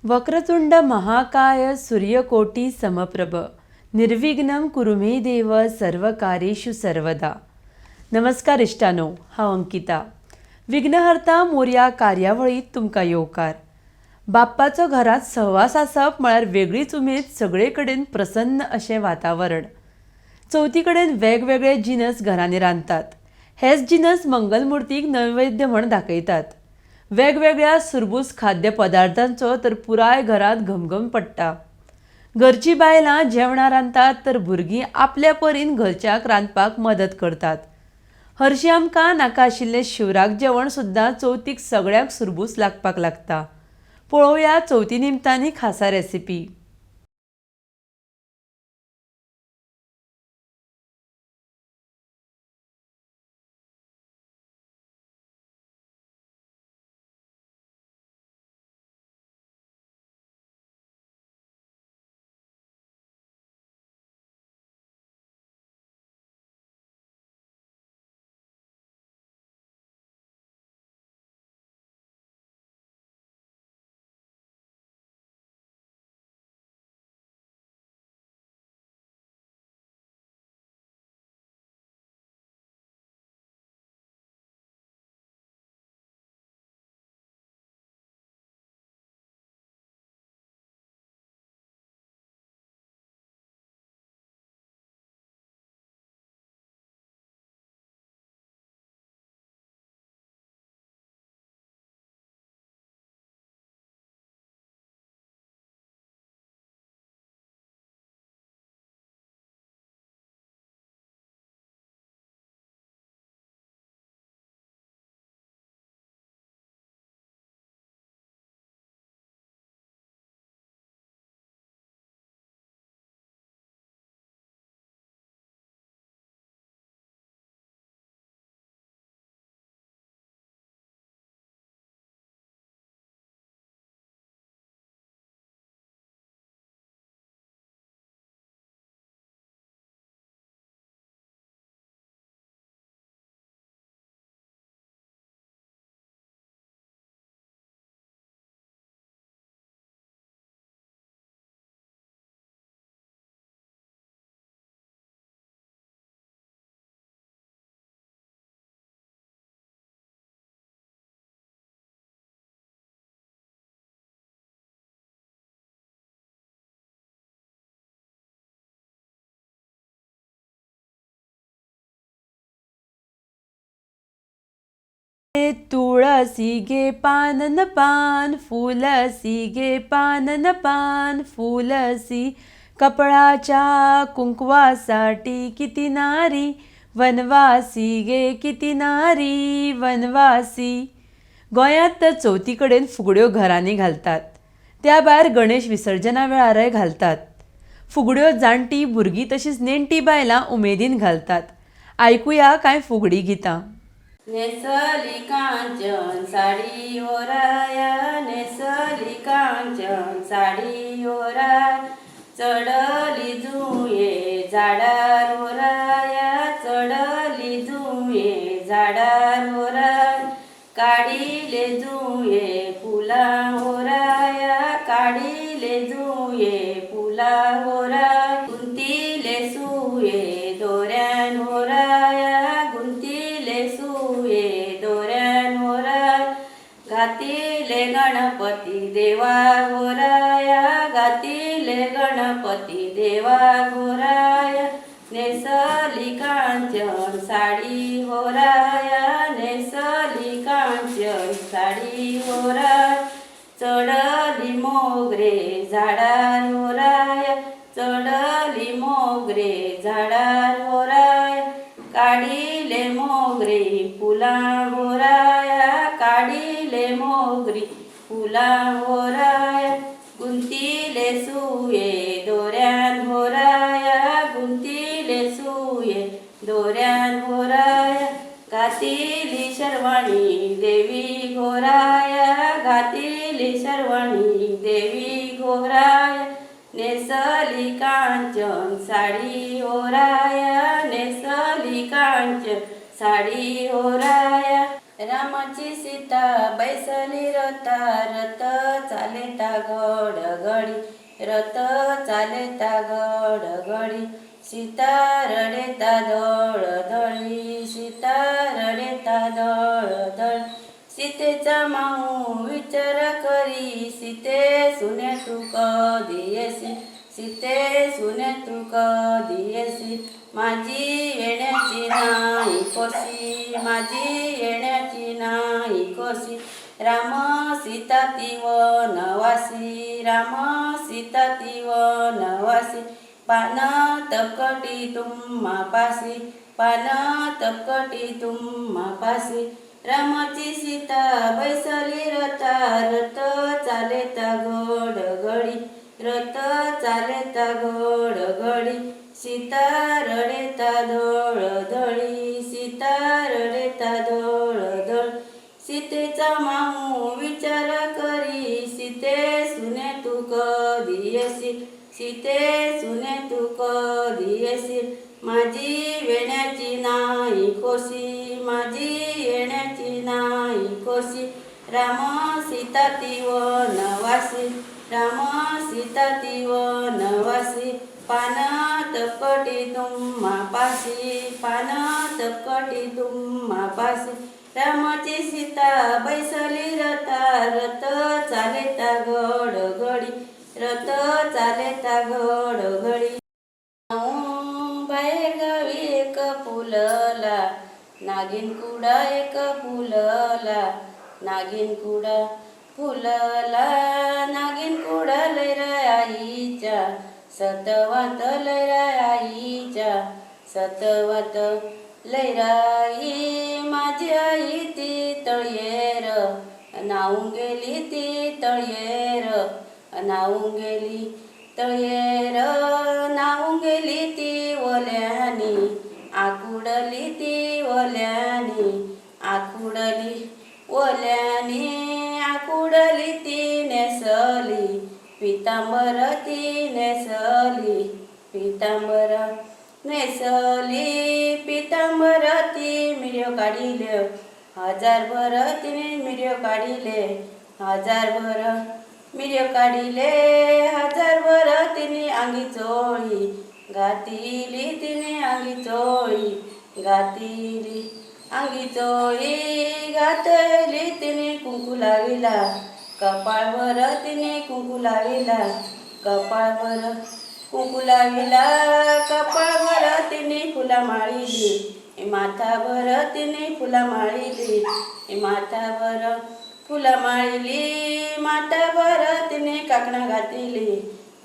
वक्रतुंड महाकाय सूर्यकोटी समप्रभ निर्विघ्नं कुरु मे देव सर्व सर्वदा. नमस्कार इश्टानो, हांव अंकिता. विघ्नहर्ता मोरया कार्यावळींत तुमकां येवकार. बाप्पाचो घरांत सहवास आसप म्हळ्यार वेगळीच उमेद, सगळे कडेन प्रसन्न अशें वातावरण. चवथी कडेन वेगवेगळे जिनस घरांनी रांदतात. हेच जिनस मंगलमुर्तीक नैवेद्य म्हण दाखयतात. वेगवेगळ्या सुरबूस खाद्य पदार्थांचो तर पुराय घरांत घमघम पडटा. घरचीं बायलां जेवणां रांदतात तर भुरगीं आपल्या परीन घरच्यांक रांदपाक मदत करतात. हरशीं आमकां नाका आशिल्लें शिवराक जेवण सुद्दां चवथीक सगळ्यांक सुरबूस लागपाक लागता. पळोवया चवथी निमतान ही खासा रेसिपी. तुळसी गे पानन पान फुलसी गे पानन पान फुलसी, कपळाच्या कुंकवासाठी किती नारी वनवासी गे किती नारी वनवासी. गोंयांत तर चवथी कडेन फुगड्यो घरांनी घालतात, त्या भायर गणेश विसर्जना वेळारय घालतात. फुगड्यो जाणटी भुरगीं तशींच नेणटी बायलां उमेदीन घालतात. आयकुया कांय फुगडी गितां. नेसली कांचन साडी ओराया, नेसली कांचन साडी ओराय, चडली जुये झाडार ओराया, चडली जुये झाडार ओराय, काडिले जुये फुलां ओराया, काडिले जुये फुलां ओराय, गुंतिले सुये दोऱ्यान ओराया, गुंतिले सुये दोऱ्यान ओराय, घातिले गणपती देवा गोराया, घातिले गणपती देवा गोराया, नेसली कांचन साडी होराया, नेसली कांचन साडी होराय, चडली मोगरे झाडार होराया, चडली मोगरे झाडार होराय, काडिले मोगरे फुलां होराया, काडिले मोगरी फुलां होराया, गुंतिले सुये दोऱ्यान होराया, गुंतिले सुये दोऱ्यान होराया, घातिली शर्वणी देवी घोराया, घातिली शर्वणी देवी घोराया, नेसली कांचन साडी ओराया, नेसली कांचन साडी ओराया. रामाची सीता बैसली रथा, रथ चालता घोडघडी, रथ चालता घोडघडी, सीता रडेता धोळधळी, सीता रडेता धोळधळी. सीतेचा माऊ विचार करी, सीते सुने तू कधी येसी, सीते सुने तू कधी येसी. माझी येण्याची नाही कोशी, माझी येण्याची नाही कोशी. राम सीता ती वनवासी, राम सीता ती वनवासी. पान तपकटी तुम्हा पासी, पान तपकटी तुम्हा पासी. रामाची सीता बैसली रथा, रथ चालता घोडघडी, रथ चालता घोडघडी, सीता रडेता धोळधळी, सीता रडेता धोळधळ. सीतेचा माऊ विचार करी, सीते सुने तू कधी येशील, सीते सुने तू कधी येशील. माझी वेण्याची नाही खोशी, माझी येण्याची नाही खोशी. राम सीता ती वनवासी, राम सीता ती वनवासी. पान तपकटी तुम्हा पाशी, पान तपकटी तुम्हा पाशी. रामाची सीता बैसली रथा, रथ चालता घोडघडी, रथ चालता घोडघडी. बाहेर गावी एक फुलला नागिन कुडा, एक फुलला नागिन कुडा फुलला, नागिन कुडा लैरा आईच्या सतवात, लैरा आईच्या सतवात. लैराई माझी आई ती तळयेर नाहून गेली, ती तळयेर नाहून गेली, तळयेर नाहून गेली. ती ओल्यानी आकुडली, ती ओल्यानी आकुडली, ओल्यानी आकुडली. ती नेसली पितांबर, ती नेसली पितांबर, नेसली पितांबर. ती मिऱ्यो काडिल्यो हजार भर, तिने मिऱ्यो काडिले हजार भर, मिऱ्यो काडिले हजार भर. तिने आंगी चोळी घातिली, तिने आंगी चोळी घातिली, आंगी चोळी घातली. तिने कुंकू लाविला कपाळभर, तिने कुंकू लाविला कपाळभर, कुंकू लाविला कपाळभर. तिने फुला माळिली माथाभर, तिने फुला माळिली माथाभर, फुला माळिली माथाभर. तिने काकणा घातिली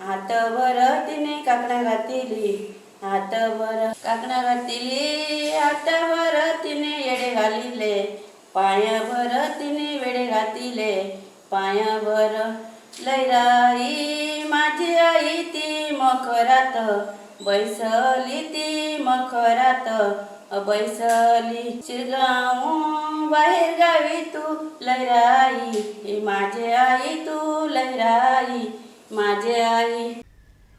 हातभर, तिने काकणा घातिली हातभर, काकणा घातिली हातभर. तिने येडे घालिले पायाभर, तिने वेडे घातिले पायाभर. लैराई माझी आई ती मखरात बैसली, ती मखरात बैसली. शिरगाव बाहेर गावी तू लैराई माझे आई, तू लैराई माझे आई.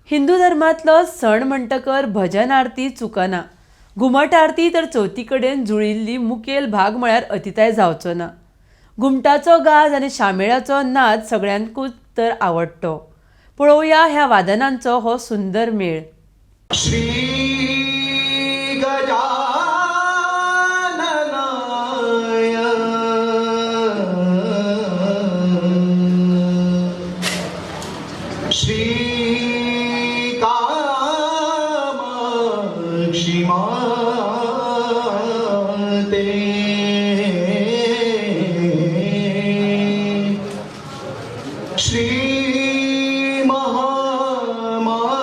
हिंदू धर्मांतलो सण म्हणटकर भजन आरती चुकना. घुमट आरती तर चवथी कडेन जुळिल्ली मुखेल भाग म्हळ्यार अतिताय जावचो ना. घुमटाचो गाज आनी शामेळाचो नाद सगळ्यांकूच तर आवडटो. पळोवया ह्या वादनांचो हो सुंदर मेळ. श्री गजाननाय श्री कामाक्षी माते श्री महामाये.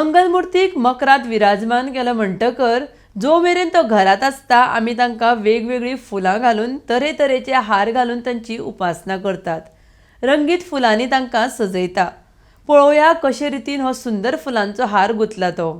मंगलमुर्तीक मकरांत विराजमान केलो म्हणटकर जो मेरेन तो घरांत आसता आमी तांकां वेगवेगळीं फुलां घालून तरेतरेचे हार घालून तांची उपासना करतात. रंगीत फुलांनी तांकां सजयता. पळोवया कशे रितीन हो सुंदर फुलांचो हार गुंथला तो.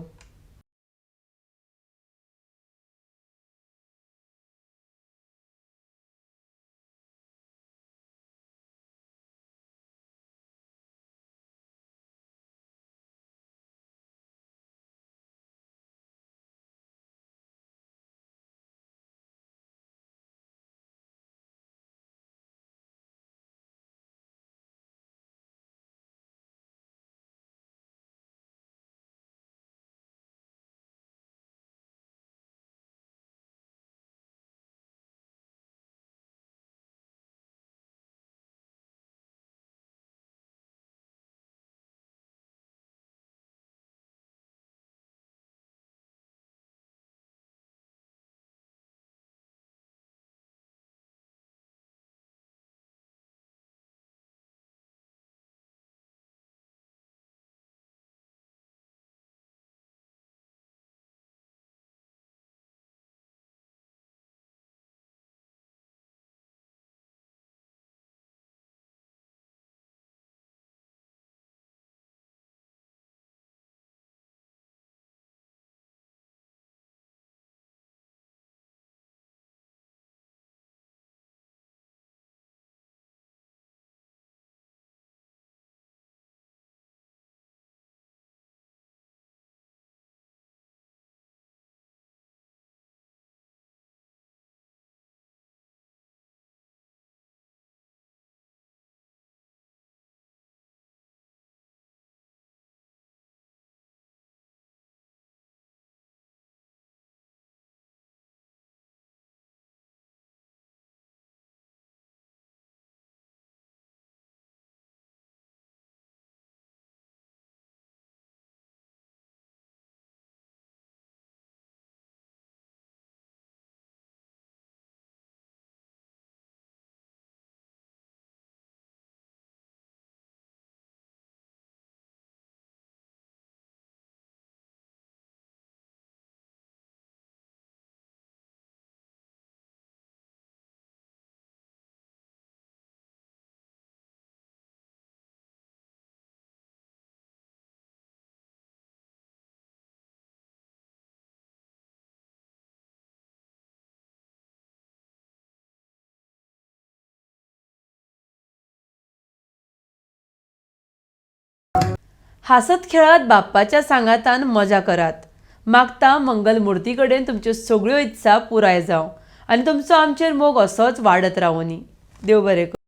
हांसत खेळत बाप्पाच्या सांगातान मजा करात. मागता मंगलमुर्ती कडेन तुमच्यो सगळ्यो इत्सा पुराय जावं आनी तुमचो आमचेर मोग असोच वाडत रावुनी. देव बरें करूं.